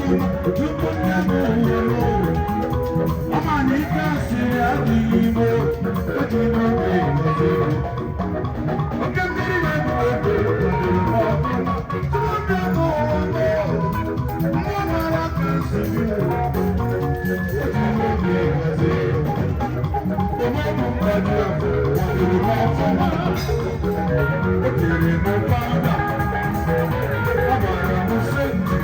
Ọfụma, tupu nne m nwere ọma na ike asịrị adịghị ime o ji n'oge emezi. Oke mmiri na-egbu oge kwadoro m ọfụma tupu nne m ụwa mmụọ mara ka nsiri o ji n'oge emezi. Ome m mmadụ kwadoro m ọfụma, o tere m pawuda, ọ gbara m senti.